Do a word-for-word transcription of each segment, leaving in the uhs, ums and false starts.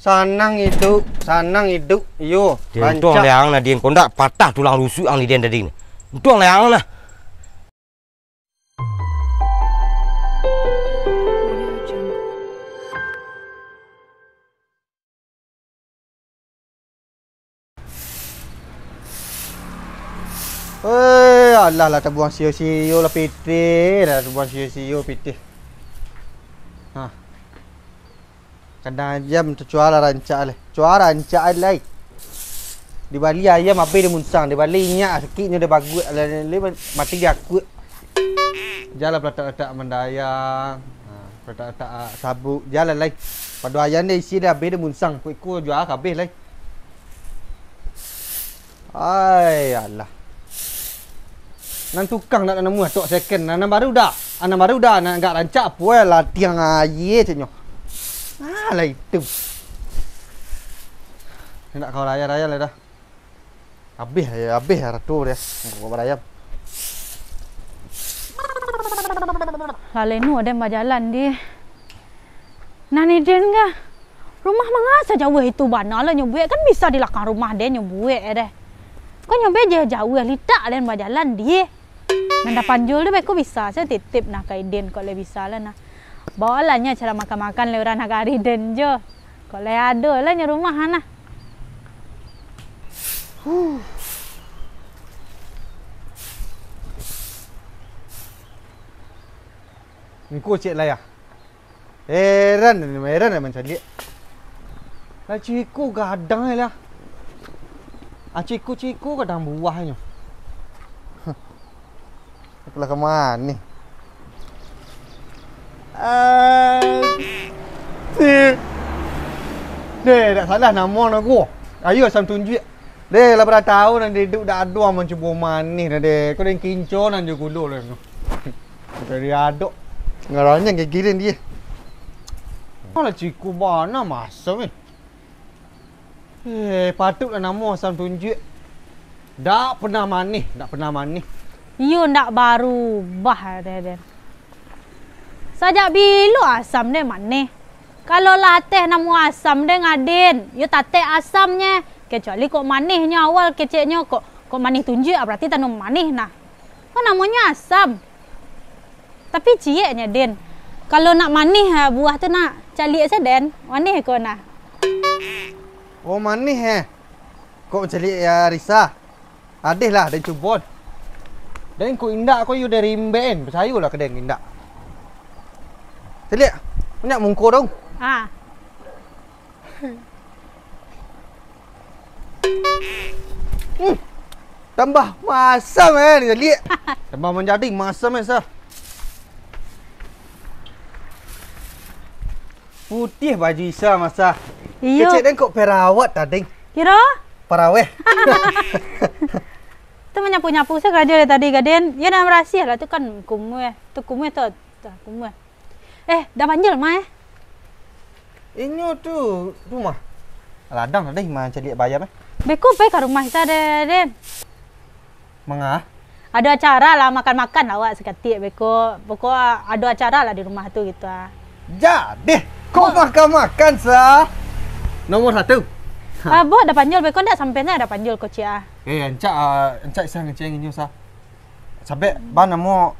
Sanang iduik, sanang iduik, iyo, Untuang rancak. Liang nah, Din, kok ndak patah tulang rusuk ang ni, Den, tadi ni. Untuang liang nah. Eh, alah lah, tabuang sio-sio lah pitih, lah tabuang sio-sio pitih. Ha. Kadang ayam tu cua lah rancak lai. Cua rancak lai. Dibali ayam abih di munsang, dibali inyak sakiknyo di baguak, lai, lai mati di akuak. Jalan pelatak-latak mandayang. Ha, pelatak-latak, ah, sabuk. Jalan lai. Pado ayam dia isi dia abih dia munsang. Kuik-kuik jua kabeh lai. Ai, alah. Nan tukang nak namuah tok second. Nan, nan baru dah. Ah, nan baru dah. Nak agak rancak apo eh, latiang aie ceknyo. Ah, lah itu. Nak kau raya-raya lah dah. Abih, abih lah tu dia. Kau barayam. Lalenu den bajalan di. Nah, ni den kah? Rumah manga sajauah itu bana lah nyo buek, kan bisa di lakang rumah den nyo buek deh. Kok nyo be jauah-jauah litak den bajalan di. Nan dapanjul tu beko bisa, saya titip nah ka iden kok lai bisa lah nah. Bawalah nyo acara makan-makan lai urang nagari den jo. Kok lai ado lah nyo rumah nah. Huh. Engko cek lai ah. Heran, heran mancaliak. Lah ciko gadang lah. Ah, ciko-ciko gadang buahnyo. Apolah ka manih. Ah, si. Deh, dak salah namo nago. Ayo, asam tunjuak. Deh, lah bara taun nan iduik dak ado mancubo manih dah, deh. Kau den kinco nan jo gulo lah. Dari adok. Ngaranyang gigirin dia. Alah, ciko bana masam, eh. Eh, patutlah namo asam tunjuak. Dak pernah manih, dak pernah manih. Iyo, ndak barubah, deh, den. Sajak bilo asam den manih? Kalau lah ateh namo asam den, Aden, yo tatek asamnyo. Kecuali kok manihnyo awal keceknyo, kok, kok manih tunjuak, berarti tando manih nah. Kok namonyo asam? Tapi cieknyo, Den. Kalau nak manih, ha, buah tu nak caliak se, Den. Manih ko nah. Oh, manih, eh? Kok caliak ya, Risa? Adeh lah, den cubo. Den ko indak ko, iyo dari imben. Picayolah ka den indak. Caliak, banyak mungko dong. Ah. Hmm. Tambah masam, eh, ni caliak. Tambah manjadi masam, eh, sah. Putih baju Isa, masa. Iyo. Kecek den kok perawat tadi. Kiro? Paraweh. Tu manyapu-nyapu se karajo dari tadi, Gaden. Yo, dah barasiah lah, tu kan kumuah. Tu kumuah tu, tu kumuah. Eh, dah panjul, Ma, eh? Inyo tu rumah. Ladang tadi, Ma, caliak bayam, eh. Beko pai ka rumah Isa, Den. Manga? Ado acara lah, makan-makan lah awak sakatiak beko. Pokok ado acara lah di rumah tu gitu ah. Jadeh, kok makan-makan sa? Nomor satu. Ah, Boh dah panjul beko ndak sampai nyo dah panjul ko ciek ah. Eh, encak, ah, encak Isa ngeceng inyo sa. Sabek ba namo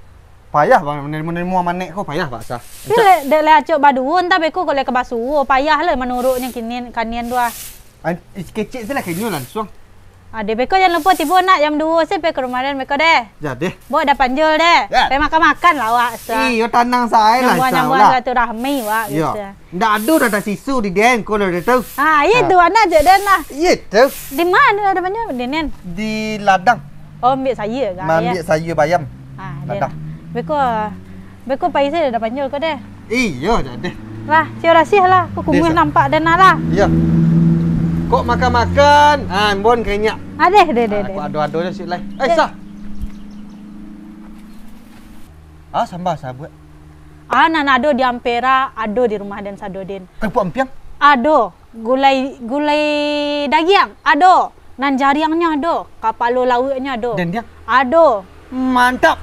payah ba menerima manek ko payah ba sa. Tapi dek, dek lai acok baduo entah beko kok lai ka basuo payah lah manurutnyo kinian kanian tu ah. An-, kecek se lah ka inyo lansuang. Ah, deh, beko jan lupo tibo nak jam duo se pai ka rumah den beko deh. Jadeh. Bok dah panjul deh. Ya. Pai makan-makan lah awak sa. Iyo, tanang sae lah, Nyambung-nyambung insyaallah. Silaturahmi awak. Iyo. Gitu. Ndak ado dah tasiso di den ko lah tu. Ah, iyo tu anak je den lah. Iyo tu. Di mana dah panjul di nen? Di ladang. Oh, ambiak sayur kah? Ambiak sayur bayam. Ah, den. Ladang. Beko Beko pai se dah panjul ko deh. Iyo, jadeh. Lah, sio rasih lah. Ko kumuah nampak den lah. Iyo. Kok makan-makan, ah, ambon ka inyak. Ah, deh, deh, deh, ah, deh. Kok ado-ado se sik lai. Eh, Sah. Ah, samba sabuak. Ah, nan ado di Ampera, ado di rumah den sado den. Kerupuk ampiang? Ado. Gulai, gulai dagiang? Ado. Nan jariangnyo ado. Kapalo lauaknyo ado. Dendiang? Ado. Mantap.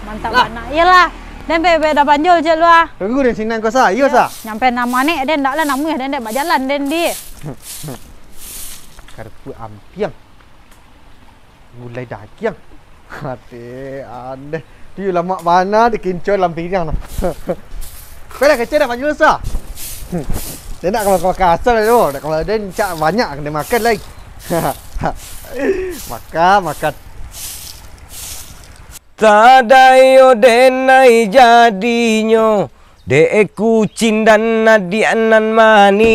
Mantap bana. Iyolah. Den be, be dah banjul ciek lu ah. Tunggu den sinan ko sa, iyo sa. Nyampe nan manek den, ndak lah namuah den, dek bajalan den di. Karepek ampiang. Gulai dagiang. Ade, ade. Tu lamak bana dikinco dalam piriang tu. Kau dah kecil dah banjul sa. Dia nak kalau makan asal tu, nak kalau dia cak banyak kena makan lai. Makan, makan. Tadayo denai jadinyo, dek kucing dan adiak nan manih.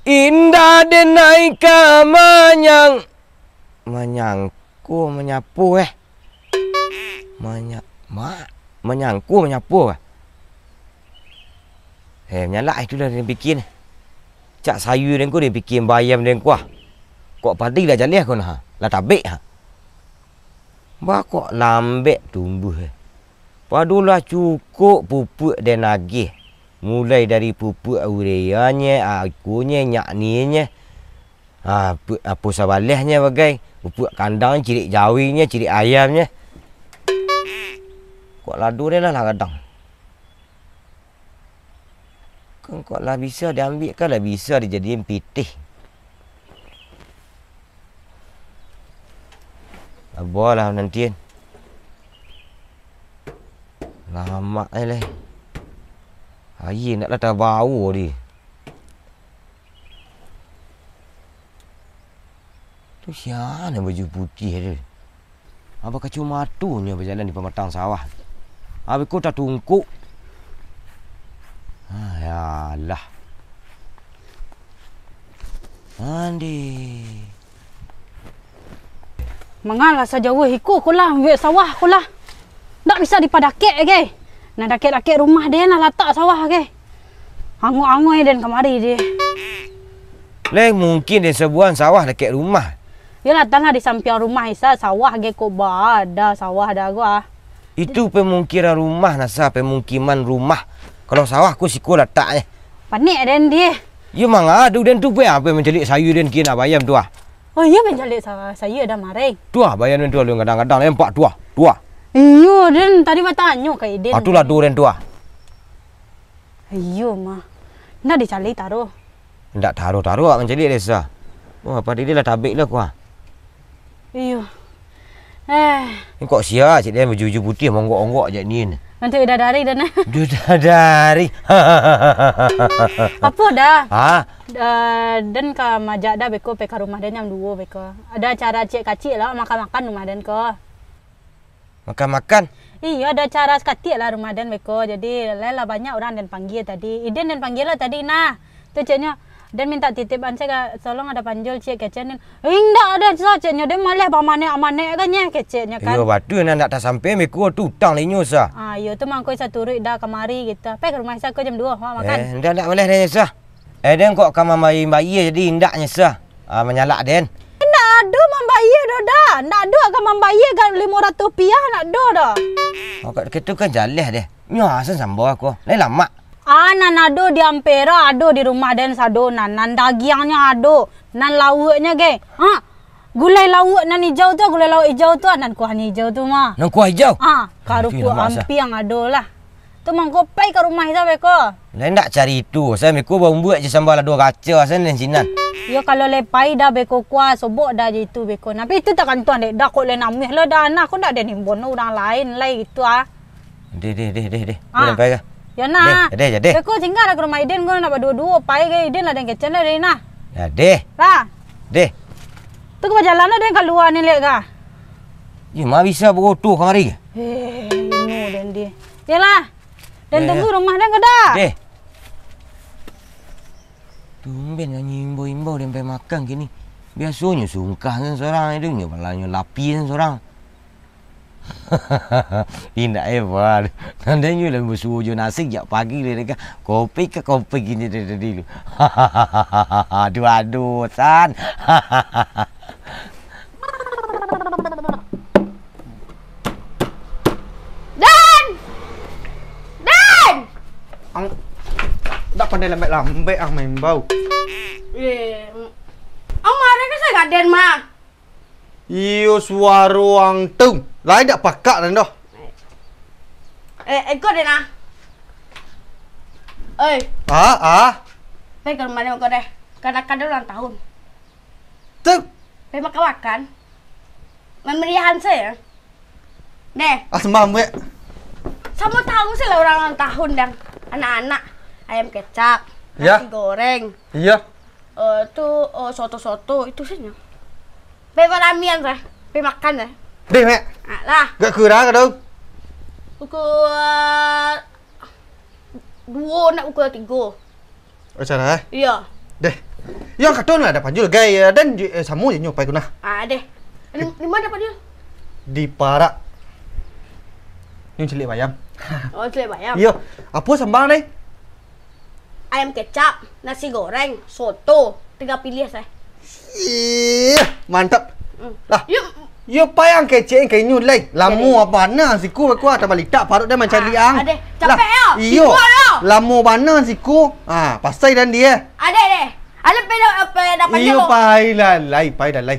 Indak denai ka manyang-, manyangko manyapo, eh. Manya-, ma-, manyangko manyapo, eh. Eh, manyalak itu lah den pikia. Cak sayua den ko den pikia bayam den kuah. Kok padi lah jaleh ko nah, lah tabek ha. Ba kok lambek tumbuah, eh. Pado lah cukuik pupuak den agiah. Mulai dari pupuak ureanye, akonye, nyakninye. Ha, pu-, apo sabalehnye bagai. Pupuak kandang, cirik jawinye, cirik ayamnye. Kok lado den lah, lah gadang. Kan kok lah bisa diambiak, kan lah bisa dijadian pitih. Sabalah nantian. Lamak ai lai. Aia nak lah tabawo di. Tu sia nan baju putiah tu? Abah kacumato nyo bajalan di pamatang sawah. Abih ko tatungkuk. Ah, yalah. Andi. Mangalah sajauah iko ko lah, ambek sawah ko lah. Ndak bisa dipadakek age. Nah, dakek-dakek rumah den lah latak sawah age. Angok-angok den kamari deh. Leh, mungkin den sabuan sawah dakek rumah. Yolah, tanah di sampiang rumah Isa, sawah ge kok ba, ada sawah dah gua. Itu pemukiran rumah, nasa pemukiman rumah. Kalau sawah ko siko latak eh. Panek den deh. Yo mangadu den tu pe, apo mancaliak sayua den kina bayam tu ah. Oh iyo, mancaliak sa-, sayua dah mareng. Tu ah bayam den tu alun gadang-gadang, nampak tu ah. Tu ah. Iyo, den tadi batanyo ka iden. Ah, tu lah tu den tu ah. Iyo mah. Ndak dicaliak taruh. Ndak taruh-taruh awak mancaliak desa. Wah, padi dia lah tabek lah kuah. Iyo. Eh. Ni kok sia cik dia baju-baju putih monggok-onggok jak ni. Nanti bidadari dah nah. Bidadari. Apo dah? Ha? Eh, den ka majak dah beko, pai ka rumah den jam duo beko. Ada acara ciek kacik lah, makan-makan rumah den ko. Makan-makan. Iyo, ada acara sakatiak lah rumah den beko. Jadi, lai lah banyak urang den panggia tadi. Iden den panggia lah tadi nah. Tu ceknyo, den mintak titip an cek, tolong ada panjul cek kecek den. Indak ada sa ceknyo, den maleh bamanek-amanek kan nyeh keceknyo kan. Iyo, batua nah, ndak tasampe beko tu utang lah inyo sa. Ah, iyo tu mangko sa turuik dah kamari gitu. Pai ka rumah sa ko jam duo, wak makan. Eh, ndak, ndak maleh den sa. Eh, den kok ka mambayia-bayia jadi indak nyesah, ah, manyalak den. Indak ado mambayia doh dah. Indak ado ka mambayia ga limo ratuih rupiah, indak ado doh. Oh, kok kitu kan jaleh deh. Nyo asan sambal ko. Lai lamak. Ah, nan ado di ampera, ado di rumah den sado nan, nan dagiangnyo ado, nan lauaknyo ge. Ha, gulai lauak nan ijau tu, gulai lauak ijau tu, nan kuahnyo ijau tu mah. Nan kuah ijau? Ah, karupuk ampiang ado lah. Tu mangko pai ka rumah Isa beko. Lai ndak cari itu, sa beko baumbuak je sambal ado gaca sa nan sinan. Yo kalau lai pai dah beko kuah, sobok dah je itu beko. Tapi itu takantuang dek dah kok lai namuah lo dah nah, ko ndak den imbon urang lain lai itu ah. Deh, deh, deh, deh, deh. Ah. Ko pai ka? Yo nah. Deh, deh, deh. Beko singgah lah ka rumah Iden, ko nak baduo-duo pai ka Iden lah den kecek lah dari nah. Ya deh. Lah. Deh. Tu ka bajalan lah den kalua ni lek ka. Yo ma bisa bagoto kamari. Eh, ino den di. Yalah. Den tunggu rumah den ko dah. Deh. Tumben nyo imbau-imbau den pai makan kini. Biasonyo sungkah nian surang, itu nyo pala nyo lapia nian surang. Indak hebat. Nanti nyo lah basuo jo nasi jak pagi lah deka. Kopi ka kopi kini dari tadi lu. Aduh, aduh, san. Dan! Dan! Ang-, dak pandai lambek-lambek ang maimbau. Eh, ang marah ka sangaden mah. Iyo, suaro ang tu. Lai dak pakak den doh. Eh, iko deh nah. Oi. Ah, ah. Pai ka rumah deh ko deh. Kananakan ulang tahun. Tu. Pai makan-makan. Mamariahan se yo. Deh. Ah, sambah, Mbak. Samo tahu se lah urang ulang tahun dang. Anak-anak, ayam kecap, Iya. nasi goreng. Iya. Eh, tu, eh, soto-soto, itu sajo. Pai maramian lah, pai makan lah. Deh, Mek. Ah, lah. Gak kurang ka tu? Pukul, eh, duo nak pukul tigo. Oh, salah, eh? Iya. Deh. Yang katon lah, dah panjul, gai, eh, dan ju-, eh, samo je nyo pai ku nah. Ah, deh. Di, di mana panjul? Di parak. Ni ciliak bayam. Oh, ciliak bayam. Iya. Apo sambah, Nai? Ayam kecap, nasi goreng, soto, tingga piliah se. Ih, mantap. Hmm. Lah, Yuk. Yo pai ang kecek ka inyo lai. Lamo Jadi. Bana siku, aku tabalitak parut deh mancari Ah, ang. Adeh, Lah, capek yo. Iyo. Tibo yo. Lamo bana siku. Ah, pasai dan dia. Adeh deh. Adeh peda apa dah panjang Iyo tu. Pai lah lai, pai lah lai.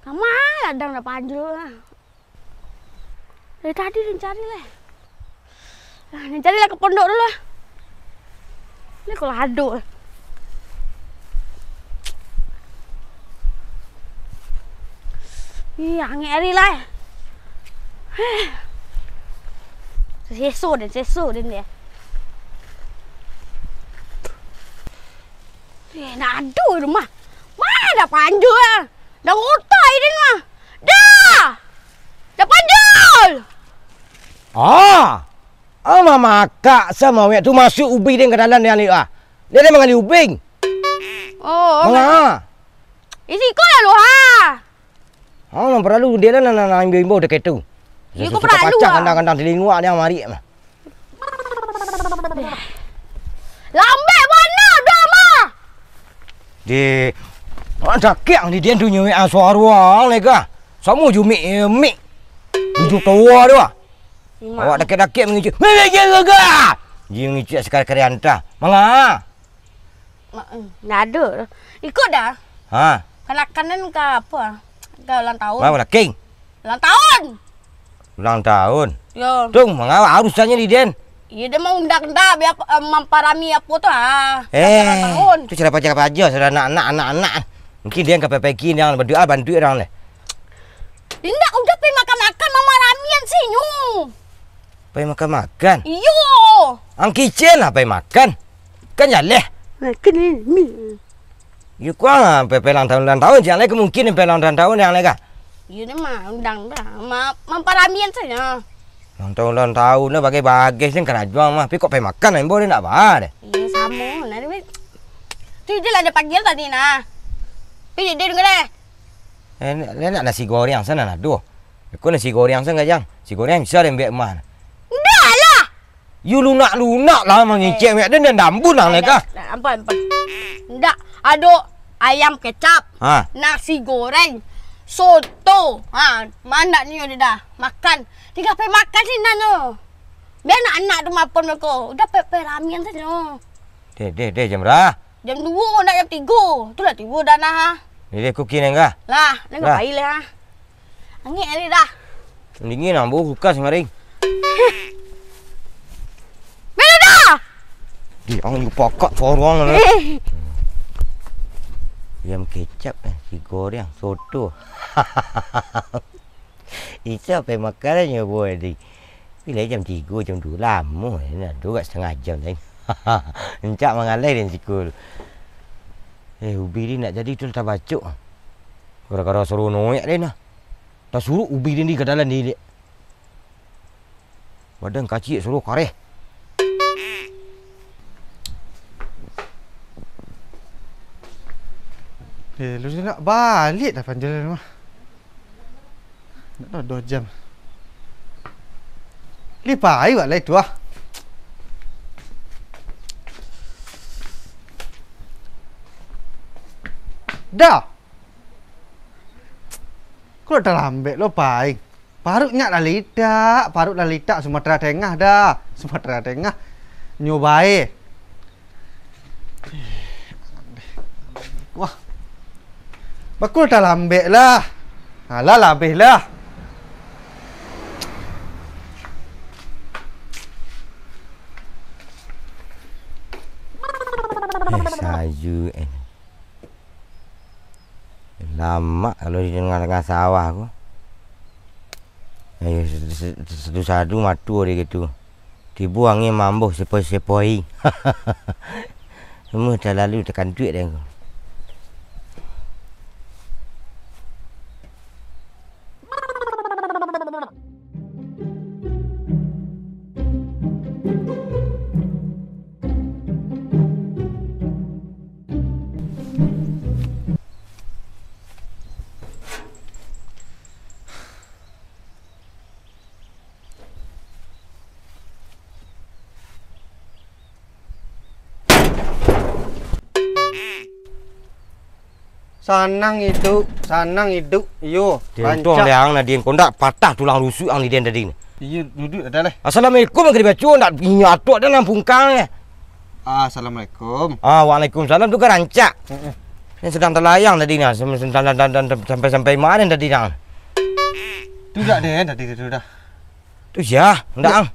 Kama ladang dah panjang lah. Dari tadi den cari lah. Ah, den cari lah ka pondok dulu lah. Ni kalau ado. Ih, angek ari lah. Seso den, seso den dia. Eh, nak ado rumah. Mana dah panjang lah. Dah ngotai den mah. Dah! Dah panjang! Ah! Ang mamakak samawek tu masuak ubi den ka dalam den alek ah. Dia dah mangali ubing. Oh, Manga. Isi ko lalu ha. Ang nan paralu dia lah nan, nan, nan imbau-imbau dekat tu. Yo, ko Susu paralu, pacah ah. Kandang-kandang telingo dia marik mah. Lambek bana dah mah. Di, ah, dakek di dia tu nyuik ah, suara ang lega. Samo jo mik, eh, mik. Tujuh toa tu ah. Memang. Awak dakek-dakek mangicik. Mik, mik, mik, mik, mik. Ji mangicik sakali-kali antah. Manga. Ma-, eh, ndak ado. Ikut dah. Ha. Kanakanan ka apa? Ka ulang tahun. Wah, laki. Ulang tahun. Ulang tahun. Yo. Tung, manga harusnyo di den. Iyo, dia mau undang dah, biar, eh, mamparami apa tu, ah. Eh, ulang tahun. Tu siapa-siapa aja, sudah anak-anak, anak-anak. Mungkin dia ka pepeki, dia bantu, ah, bantu orang deh. Indak, udah pai makan-makan, mamaramian sinyo. Pai makan-makan? Iyo. Ang kicen lah pai makan. Kan jaleh. Makan ni, mi. Yo kuang lah, pai, pai ulang tahun, ulang tahun, siang lai kemungkinan pai ulang tahun, siang lai kah? Iyo ni mah, undang dah. Ma-, mamparamian sajo. Ulang tahun, ulang tahun lah, bagai-bagai sih karajuang mah. Tapi kok pai makan, ambo ni ndak ba deh. Iyo, samo. Nah, ni, tu je lah dia panggil tadi nah. Pi, dia dengar deh. Eh, ni, ni nak nasi goreng sana nah, doh. Kok nasi goreng sana, Jang? Nasi goreng bisa deh, ambiak mah. Ndak lah. Yu lunak-lunak lah mangecek, Eh. Mek, den dambun lah, Neka. Nah, ampun, ampun. Ndak, ado ayam kecap, Ha. nasi goreng, soto. Ha, mandak ni udah dah makan. Tinggal pai makan sinan tu. Biar anak-anak tu makan mereka. Udah pai, pai ramian sajo. Deh, deh, deh, jam berapa? Jam duo, nak jam tigo. Itulah tigo dah nah. Ni deh, kuki nengah. Lah, nengah Lah. pai lah. Angin hari dah. Dingin, ambo kulkas kamarin. Beda dah. Di, ang lupa kak sorang lah. Eh. Ayam kecap, eh, nasi goreng, soto. Isa pai makan nyo, boy, di. Bila jam tigo, jam duo, lamo, eh, nah, duo agak setengah jam tadi. Encak mangalai den sikul. Eh, ubi di nak jadi tu lah tabacok. Gara-gara suruh noek den nah. Tasuruh ubi den di ka dalam ni, dek. Badan kacik suruh kareh. Eh, lu nak balik dah panjal rumah. Nak dah dua jam. Lipai wak lai tu ah. Dah. Kok dah lambek lo pai? Parut nyak lah litak, parut lah litak Sumatera Tengah dah. Sumatera Tengah. Nyo bae. Wah. Bakul talambek lah. Alah, lah abih lah. Sayu, eh. Lamak kalau di tangah-tangah sawah ko. Eh, sadu-sadu mato dek gitu. Tibo angin mambuih sepoi-sepoi. Semua talalu takantuak dek ko. Sanang iduik, sanang iduik, iyo, Tentong rancak. Deh ang, Nadin, kau ndak patah tulang rusuk ang ni, Den, tadi ni. Iyo, duduak dah lah. Assalamualaikum, ka dibaco, ndak inyo atok dah nang pungkang ni. Assalamualaikum. Ah, waalaikumsalam, tu kan rancak. Heeh. Ni sedang talayang tadi ni, sem-, sem-, tam-, tam-, tam-, tam-, sampai-sampai ma tadi ni. Tu dah, Den, tadi tu dah. Tu sia, ndak ang?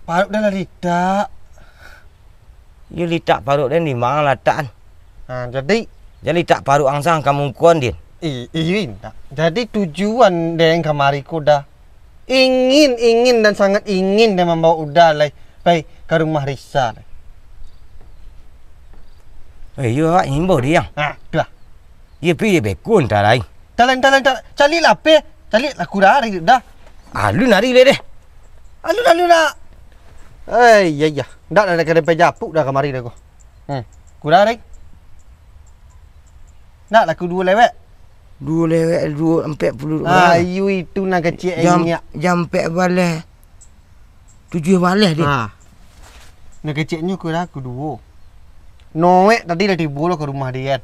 Paruik dah lah litak. Iyo litak paruik den di ma latak an. Ha, jadi? Jadi litak paruik ang sa ka mungkuan, Din. I-, iyo indak. Jadi tujuan den kamari ko dah. Ingin, ingin dan sangat ingin den mambaok Uda lai pai ka rumah Risa lai. Eh, iyo awak ngimbau, Din. Ha, tu lah. Iyo pi beko antah lai. Talan, talan, talan. Caliak lah, Pe. Caliak lah, kurang ari dah. Alun ari lai deh. Alun, alun lah. Eh, iya, iya. Ndak, ndak, ndak, ndak, japuk dah kamari dah ko. Hmm. Kurang ari. Ndak, laku duo lewek. Duo lewek, duo ampek puluah. Ah, iyo itu nan kecek jam, inyak. Jam ampek baleh. Tujuah baleh deh. Ha. Nan keceknyo kurang aku duo. Noek tadi lah tibo lo ka rumah Dian.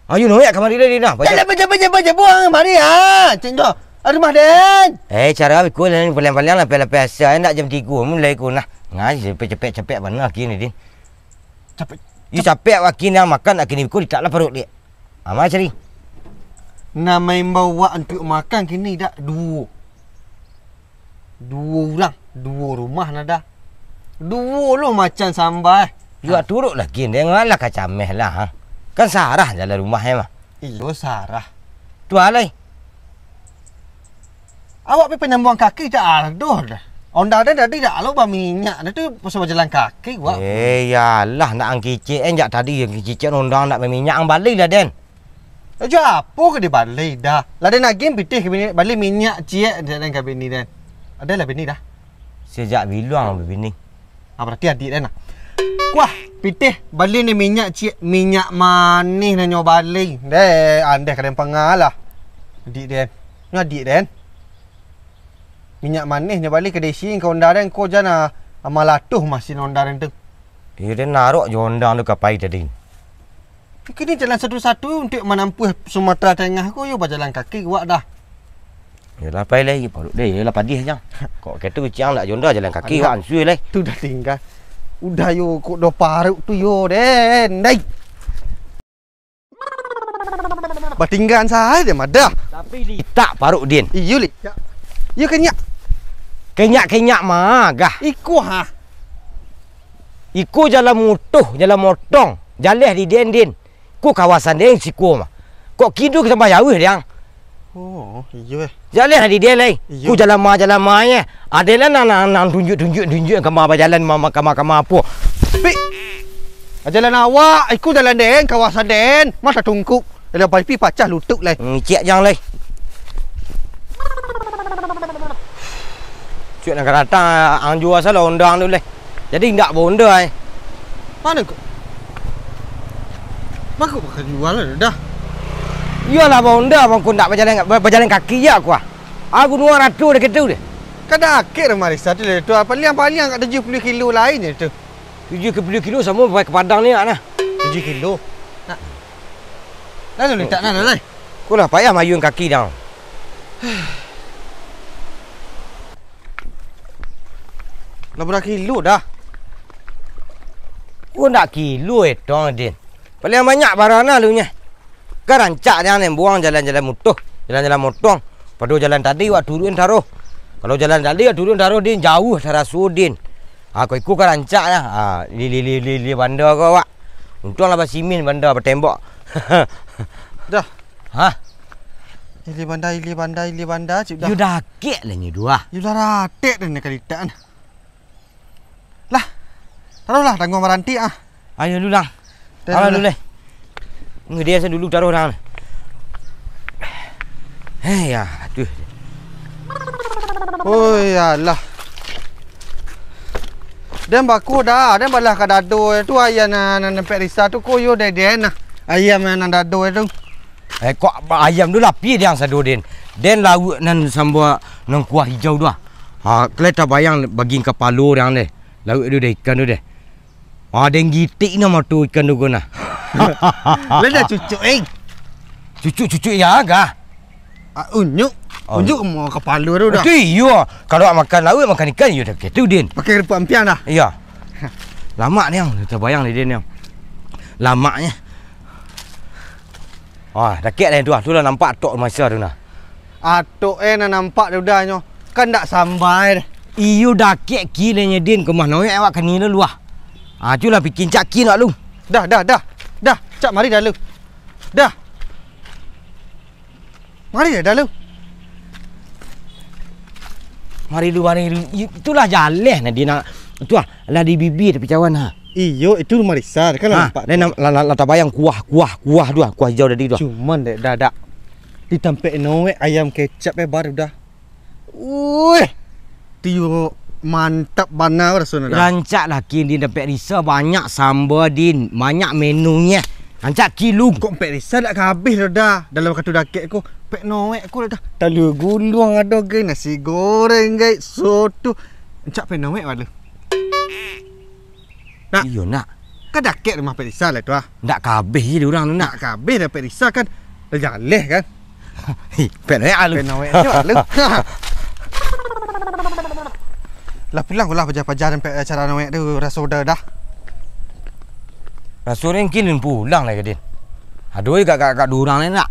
Ayo, Noek, kamari lah, Dina. Baca. Baca, baca, baca, baca, buang kamari, ha. Cik Jo. Aduh, mah, Den. Eh, cara biko lah ni, paliang-paliang lapeh-lapeh asa, eh, nak jam tigo mulai ko nah. Ngai, capek-capek, capek bana kini, Din. Capek, Ih, capek. Capek wak kini, makan wak kini, biko litak lah paruik, Dik. Ama cari. Nah, maimbau wak untuk makan kini dak duo. Duo urang, duo rumah nada. Duo lo macam samba, eh. Yo, ha. Turuk lah, Gin. Janganlah kacameh lah, ha. Kan sarah jalan rumah, eh, mah. Iyo, sarah. Tu alai. Awak pi panyambuang kaki cak adoh dah. Onda den tadi dak lo baminyak, dah tu pasal bajalan kaki, wak. Eh, yalah, nak ang kicik, eh, jak tadi ang kicik onda nak baminyak, ang bali lah, Den. Rajo apo ka dibaleh dah? Lah den agiah pitih ka bini, baleh minyak ciek den ka bini den. Ado lah bini dah. Sajak bilo ang babini? Ah, barati adiak den lah. Kuah, pitih baleh ni minyak ciek, minyak manih nan nyo baleh. Deh, andeh ka den pangah lah. Adiak den. Nyo adiak den. Minyak manih nyo baleh ka den isi ka onda den ko jan ah, malatuah masin onda den tu. Iyo den narok jo onda tu ka pai tadi. Kini jalan satu-satu untuak manampuah Sumatera Tengah ko, yo bajalan kaki wak dah. Yolah, pai lai, paruik deh, yolah, padih jang. Kok ketu ciang nak jo onda jalan kaki, wak ansua lai. Tu dah tingga. Udah yo, kok do paruik tu yo, den, dai. Batinggaan sajo madah. Tapi litak paruik, Din. Iyo, litak. Iyo, kenyak. Kenyak-kenyak ma gah. Iko, ha. Iko jalan mutuh, jalan motong. Jaleh di den, Din. Ko kawasan den siko mah. Kok kido ka tambah jauah, Diang? Oh, iyo, eh. Jaleh di den, lai. Iyo. Ko jalan ma, jalan ma, eh. Ado lah nan, nan, nan tunjuak, tunjuak, tunjuak ka ma bajalan, ma, ma, ka ma, ka ma apo. Pi. Jalan awak, iko jalan den, kawasan den. Masa tungkuk. Lah, pai pi pacah lutuk, lai. Ngicek jang, lai. Cuak nak datang, ang jua salah onda tu, lai. Jadi indak bonda ai. Mano ko? Mako bakal jual dah. Iyolah bonda, bang, ko ndak bajalan, bajalan kaki ja ko ah. Aku duo ratus dah kitu deh. Kada akik dah marisa tu, tu paliang-paliang kat tujuh puluh kilo lain je tu. Tujuh puluh kilo samo pakai ka Padang ni, nak nah. Tujuh kilo. Nak. Lalu letak nah, lai. Ko lah payah mayun kaki dah. Lah bara kilo dah? Ko ndak kilo etong, Din. Paling banyak bara nah lu nyeh. Kan rancak nian, buang jalan-jalan mutuh, jalan-jalan motong. Pado jalan tadi wak turuik taruih. Kalau jalan tadi wak turuik taruih, Din, jauah taraso, Din. Ha, ko iko kan rancak nah. Ha, li, li, li, li, li banda ko wak. Untuang lah basimin banda, batembak. Dah. Hah? Ilia banda, ilia banda, ilia banda, cik dah. Yo dakek lah nyo duo. Yo lah ratek dah nak kalitak nah. Lah. Taruhlah tangguang baranti ah. Ayo lu, Lang. Dah, Alah dah, lu dah. Leh. Ngedeh asa dulu taruh, Lang. Hei, ya, aduh. Oh, iyalah. Den bako dah, den balah ka dado tu ayam nan, nan dapek Risa tu ko yo deh den nah. Ayam nan, nan dado tu. Eh, kok ba-, ayam tu lapih den sado den. Den lauak nan samba nan kuah hijau tu ah. Ha, kalian tabayang bagian kapalo den deh. Lauak tu deh, ikan tu deh. Ah, den gitik nah mato ikan tu ko nah. Lah dah cucuk, eh. Cucuk-cucuk ya agak. Ah, unyuk. Oh. Unyuk mau kapalo tu dah. Tu iyo. Kalau awak makan lauak, makan ikan, iyo dah gitu, Din. Pakai kerupuk ampiang dah. Iya. Lamak niang, tabayang ni, Din, niang. Lamaknyo. Ah, dakek dah tu ah. Tu lah nampak atok masa tu nah. Atok eh nan nampak tu dah nyo. Kan dak sambai dah. Iyo dakek kilenyo, Din, ka rumah Noek awak kani lu ah. Ah, tu lah pikin cak kin awak lu. Dah, dah, dah. Dah, cak mari dah lu. Dah. Mari dah, dah lu. Mari lu, mari lu. Itulah jaleh nah dia nak. Tu ah, lah di bibia tapi cawan ha. Iyo, itu rumah Risa, kan lah nampak. Lah, lah, lah tabayang kuah, kuah, kuah tu ah, kuah hijau tadi tu ah. Cuman dek dadak di tampek Noek ayam kecap eh baru dah. Uih. Tiyo mantap bana raso nah dah. Rancak lah kin, Din, tampek Risa banyak samba, Din, banyak menunyo. Rancak kin lu. Kok tampek Risa dak ka abih dah, dah. Dalam wakatu dakek ko, tampek Noek ko dah. Talua guluang ado gai, nasi goreng gai, soto. Rancak tampek Noek balu. Nak. Iyo, nak. Kan dakek rumah Pek Risa lah tu ah. Ndak ka abih je urang tu, nak. Ndak ka abih dah Pek Risa kan. Dah jaleh kan. Hih, Pek Noek ah lu. Pek Noek je ah lu. Lah pulang lah paja-paja sampai acara Noek tu raso dah dah. Raso ni mungkin pulang lah ke, Din. Ado je gak-gak duo urang ni nak.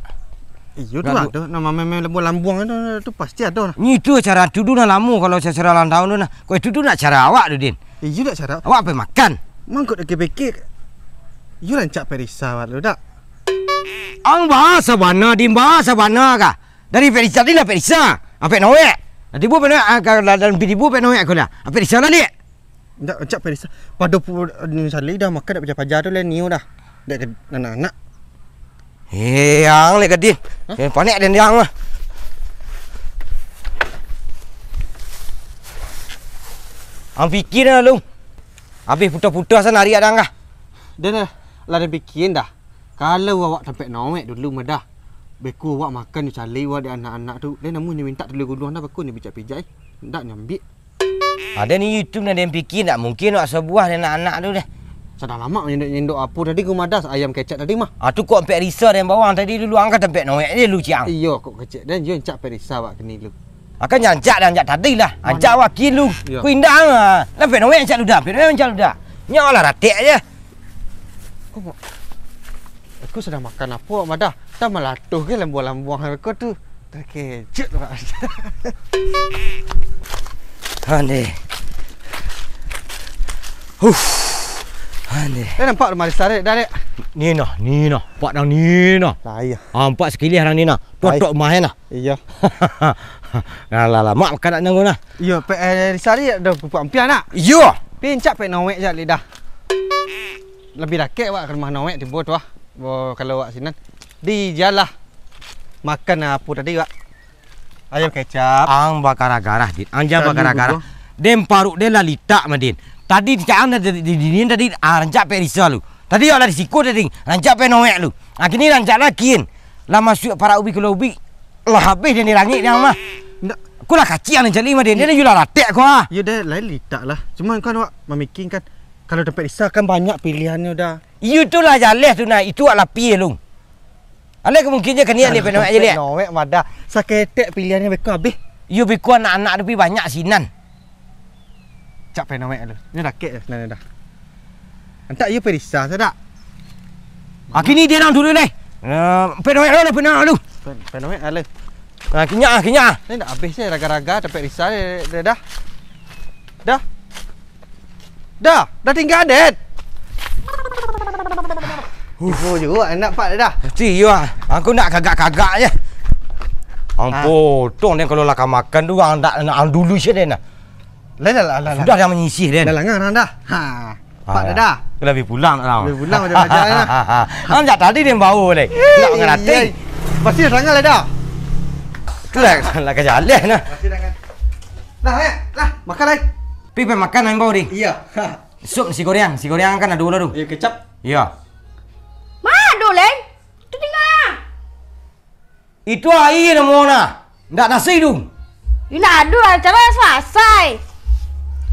Iyo tu ado. Nama memang lambuang-lambuang tu, tu pasti ado lah. Ni tu acara tu dulu lah lamo kalau acara ulang tahun tu nah. Kok itu tu nak acara awak tu, Din. Iyo dak cara. Awak pai makan. Mangkok dak kepeke. Iyo rancak Pek Risa awak lu dak. Ang bahasa bana, Din, bahasa bana kah? Dari Pek Risa, Din lah Pek Risa. Apek Noek. Lah tibo Pek Noek, ah, ka-, lah, dalam tibo Pek Noek ko lah. Apek Risa lah, Dek. Dak rancak Pek Risa. Pado pu-, ni sali dah makan dak paja-paja tu lah niu dah. Dek ke anak-anak. Eh, ang lek gadih. Hah? Eh, panek den diang mah. Ang pikir dah lu. Habis puta-puta sana ari adang kah? Den dah, lah den pikir dah. Kalau awak tampek Noek dulu mah dah. Beko awak makan jo cali awak dek anak-anak tu. Den namuah nyo mintak talua guluang dah beko nyo pijak-pijak eh. Ndak nyo ambiak. Ado ni YouTube nan den pikir, ndak mungkin awak sabuah dek anak-anak tu deh. Sadang lamak nyendok-nyendok apo tadi, gumadas ayam kecap tadi mah. Ah, tu kok ampek Risa den bawang tadi dulu, angka tampek Noek je lu ciang. Iyo, kok kecek den, yo ancak ampek Risa awak kini lu. Akan nyancak dan ancak tadi lah. Ancak awak kini lu. Iyo. Ku indak ah. Lah ampek Noek ancak lu dah, ampek Noek ancak lu dah. Nyo lah ratek je. Kok Aku sadang makan apo, Madah? Tah malatuah ge lambuang-lambuang ko tu. Takejut, Pak. Ande. Huh. Ande. Eh, nampak rumah Risa, Dek? Dah, Dek? Ni nah, ni nah. Nampak dah ni nah. Lah, iyo. Ah, nampak sekilih dah ni nah. Tu atok rumah nah. Iyo. Nah, lah, lah. Mak makan nak nanggu nah. Iyo, pek, eh, Risa ni ado pupuk ampiang nak? Iyo. Pincak pek Noek je lidah. Labiah dakek awak ka rumah Noek tibo tu ah. Bo, kalau awak sinan. Di jalan. Makan apo tadi, Wak? Ayam kecap. Ang bagarah-garah, Dit. Ang jan bagarah-garah. Den paruik den lah litak mah, Din. Tadi cak ang dah di, di, di, di, tadi, ah, rancak pek Risa lu. Tadi awak lah di siko tadi, rancak pek Noek lu. Ah, kini rancak lah kin. Lah masuak parak ubi ka lobik. Lah habih den di langik den mah. Ndak. Ko lah kacik ang cari mah den. Den lah ratek ko ah. Yo, den lain litak lah. Cuma kan awak mamikirkan, kalau tampek Risa kan banyak piliannyo dah. Iyo tu lah jaleh tu nah. Itu awak lah pie lu. Alai ka mungkin je kanian ni pek Noek je liak. Noek madah. Saketek piliannyo beko abih. Iyo beko anak-anak tu pi banyak sinan. Cak pek Noek lu. Nyo dakek je sinan dah. Antak iyo pek Risa sadak. Ah, kini dia nang dulu deh. Eh, pek Noek lu, pek Noek lu. Pek, pek Noek lu. Nah, kinyak ah, kinyak ah. Ni ndak abih je raga-raga tampek Risa deh, deh, dah. Dah. Dah, dah tingga, Den. Huh. Tibo juo anak Pak Dadah. Pasti iyo ah. Aku nak kagak-kagak je. Ampun, tong den kalau lah ka makan tu, ang dak nak ang dulu sia den nah. Lah, lah, lah, lah, lah. Sudah lah. Dah manyisih den. Dah langang dah. Ha. Pak Dadah. Lah bi pulang lah. Bi pulang macam-macam lah. Ang jak tadi den bawa leh. Eh, nak mangarati. Pasti dah sangat lah dah. Tu lah, lah ka jaleh nah. Pasti dah sangat. Lah, eh, lah, makan lai. Pi, pi makan ang bawa di. Iyo. Ha. Sup nasi goreng, nasi goreng kan ado lah tu. Iyo, kecap. Iyo. Ma ado, Leng? Tu tingga. Itu aia namo nah. Ndak nasi tu. Indak ado, acara lah salasai.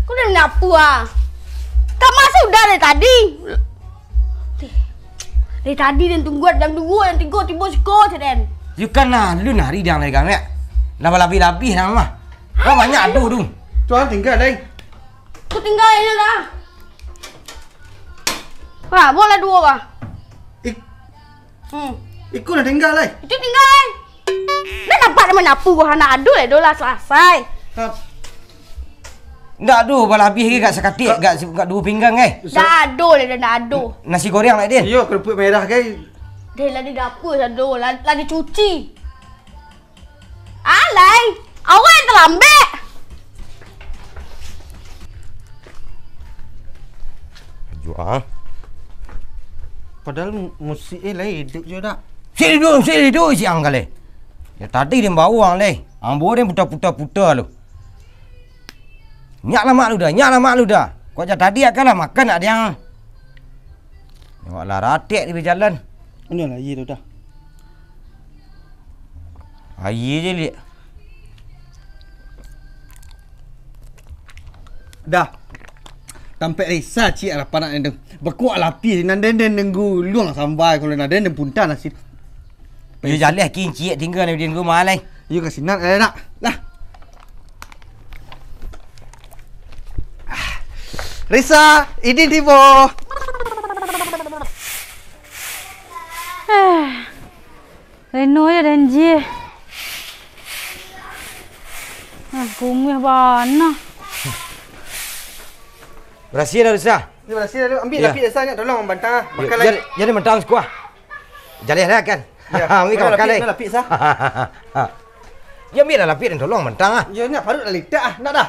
Kau dah nyapu ah. Kama sudah dari tadi. Dari tadi den tunggu jam duo, jam tigo tibo siko se den. Yo kan alun ari dang lai gamek. Lah balabih-labih nah mah. Lah banyak ado tu. Tu ang tingga lai. Kau tingga inyo lah. Wah, bola duo, wah. Ik- Hmm. Iko lah tingga lai. Itu tingga lai. Dah nampak namo nyapu, wah, ndak ado lai, dah lah salasai. Hap. Ndak ado, balabih ke gak sakatik, gak, gak duo pinggan, eh. Ndak ado lai, dah ndak ado. Nasi goreng lai, Din. Iyo, kerupuk merah, kai. Deh, lah di dapur sado, lah, lah dicuci. Alai, awak yang terlambat. Jual. Padahal mu-, musik eh lai hidup je dak. Sik hidup, sik hidup siang kali. Ya tadi dia bawa ang lai. Ambo dia putar-putar-putar lu. Nyak lamak lu dah, nyak lamak lu dah. Kok jak tadi akan lah makan nak diang. Awak lah ratik di jalan. Ini lah, iya tu dah. Aia je, Lik. Dah. Tampek Risa ciek lah panak ni tu. Bakuak lapih nan den, den, den gulung samba kalau nak den, den punta nasi. Yo jaleh kinciak tingga ni den gulung malai. Yo ka sinan, eh, nak. Lah. Risa, idin tibo. Eh. Reno je danji. Ah, kumuih bana. Barasiah dah, Risa? Ni barasiah dah, ambiak lapik Risa, nyak tolong bantang ah. Makan lai. Jadi, jadi bantang siko ah. Jaleh lah kan? Yo. Ambiak ka makan lai. Lapik, lapik, Risa. Yo, ambiak lah lapik dan tolong bantang ah. Yo, nyak paruik lah litak ah, nak dah.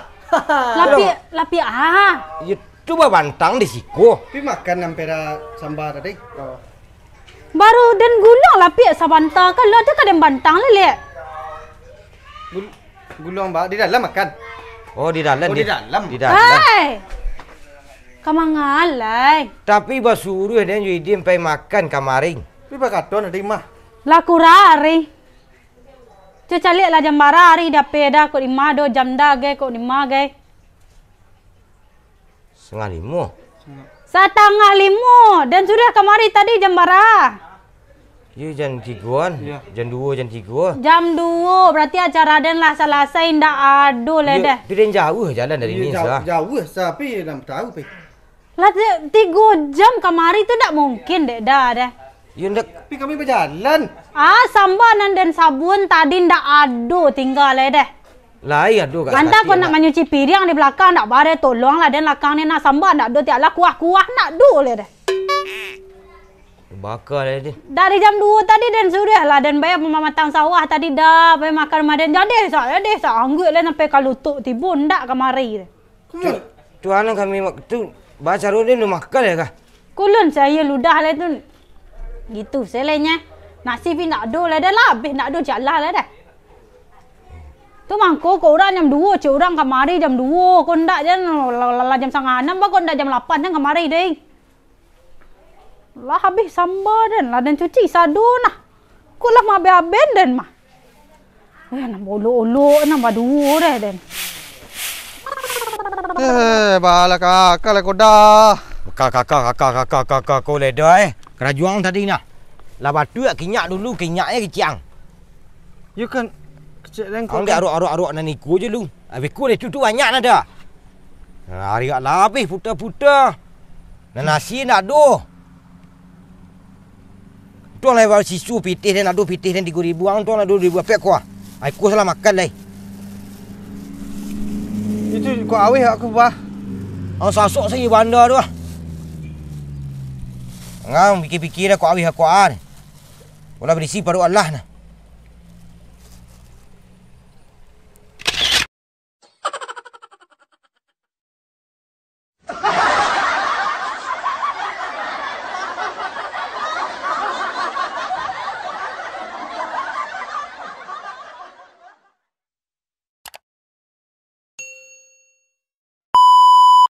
Lapik, lapik ah. Yo, tu babantang di siko. Pi makan ampera samba tadi. Oh. Baru den gulung lapik sabanta, kalau tu ka den bantang lai, Lek. Gul-, gulung ba-, di dalam makan. Oh, di dalam. Oh, di, di dalam. Di dalam. Hai! Ka mangalai. Tapi basuruah den jo Idin pai makan kamari. Tapi bakato nak di mah. Lah kurang ari. Caliak lah jam bara ari, dah pe dah, kok lima do jam dah, gai, kok lima, gai. Satangah limo. Satangah limo. Den sudah kamari tadi jam bara? Yo, jam tigoan. Yo. Jam duo, jam tigo. Jam duo, berarti acara den lah salasai, ndak ado lai deh. Yo, tapi den jauah jalan dari ni, Sa. Jauah, Sa, tapi nan tahu, pi. Lah, ti-, tigo jam kamari tu ndak mungkin dek dah deh. Yo, ndak. Tapi kami bajalan. Ah, samba nan den sabuan tadi ndak ado tingga lai deh. Lai ado, Kak. Anta ko nak manyuci piriang di balakang, ndak bareh, tolonglah den lakang ni, nak samba ndak ado, tiak lah kuah-kuah ndak ado lai deh. Baka lai deh. Dari jam duo tadi den suruah lah, den bayar pamamatang sawah tadi dah, bayar makan rumah den, jadi sa, jadi sa, angguik lai sampai ka lutuk tibo, ndak kamari deh. Tu, tu anak kami mak-, tu, bacaro den ndak makan lai kah? Kulun sayo ludah lai tu. Gitu, selainnya. Nasi pi ndak ado lai dah, lah abih ndak ado jalan lai dah. Tu mangko ko urang jam duo, cek urang kamari jam duo, ko ndak jan lah, lah, lah jam satangah anam, bah ko ndak jam lapan jan kamari deh. Lah abih samba den, lah den cuci sado nah. Ko lah maabeh-abeh den mah. Eh, nan baolok-olok, nan baduo deh, den. Eh, balah kakak lah ko dah. Kakak, kakak, kakak, kakak, kakak, ko lai dah, eh. Karajuang tadi nah. Lah batuak kinyak dulu, kinyak eh kiciang. Yo kan, kecek den ko. Ang dek arok-arok-arok nan iko je lu. Abih ko deh tu, tu banyak nah dah. Nah, ari lah abih puta-puta. Nah, nasi ndak ado. Untuang lah baru sisu pitih den, ado pitih den tigo ribu, ang untuang lah duo ribu apek ko ah. Ai ko salah makan lai. Itu kok awih aku bah. Ang sasok sajo banda tu ah. Ngam pikir-pikir dah kok awih kok an. Ulah berisi paruik Allah nah.